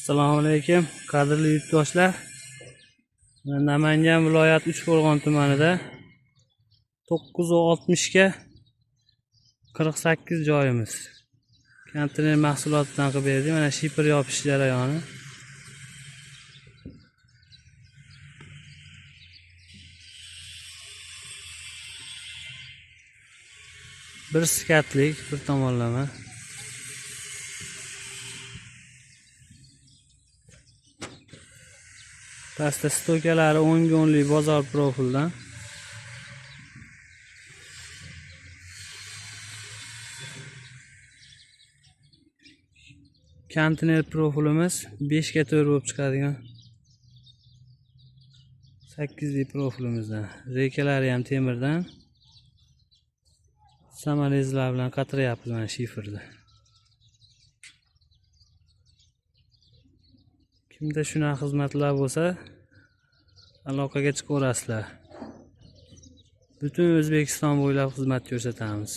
Assalomu alaykum, qadrli yurtdoshlar. Namangan viloyati Uchqo'rg'on tumanida 960 ga 48 joyimiz. Konteyner mahsulotidan qilib berdik. Mana shipir yopish jarayoni. Bir skatlik, bir tomonlama. Pastda stokalari 10 o'nlik bozor profildan. Konteyner profilimiz 5 ga 4 bo'lib chiqadigan 8lik profilimizdan. Rekalari ham temirdan. Samarezlar bilan qatiryapmiz mana shifrda. Kimda shunaqa xizmatlar bo'lsa, aloqaga chiqaverasizlar. Butun O'zbekiston bo'ylab xizmat ko'rsatamiz.